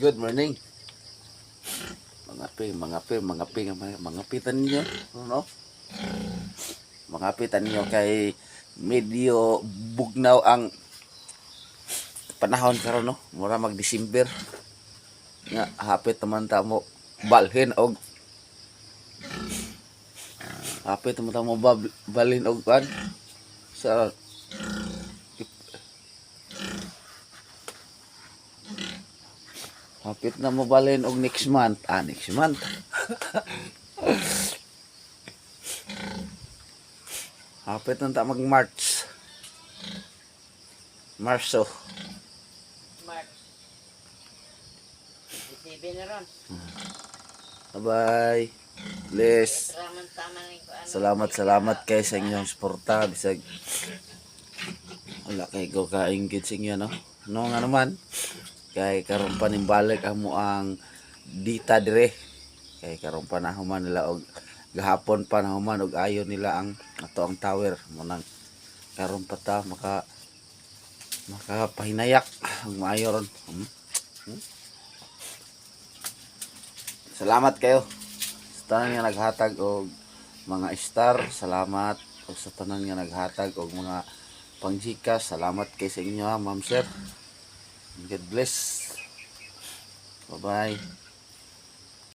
Good morning. Mga pi, mga pi, mga pi, mga, mga pitan ninyo. No? Mga pitan ninyo kay medyo bugnaw ang panahon karon, no. Mura mag December. Nga hapit naman ta mo balhin og hapit naman ta mo balhin og kan sa hapit na mo balhin og next month. Ah, next month. Hapit na ta mag March. Marso. March. 7 na ron. Bye-bye. Bless. Raman tama rin ko ano. Salamat, salamat kay sa inyong suporta. Bisag wala kay ko kaingit sa inyo, no? No nga naman. Kay karon pa ning balik amo ang dita dire. Kay karon pa na human nila og gahapon pa na human og ayo nila ang ato ang tower. Munang karon pa ta makapahinayak ang maayo ron. Salamat kayo sa tanan nga naghatag og mga star, salamat, og sa tanan nga naghatag og mga pang-GCash, salamat kay sa inyo ha, ma'am, sir. God bless. Bye bye.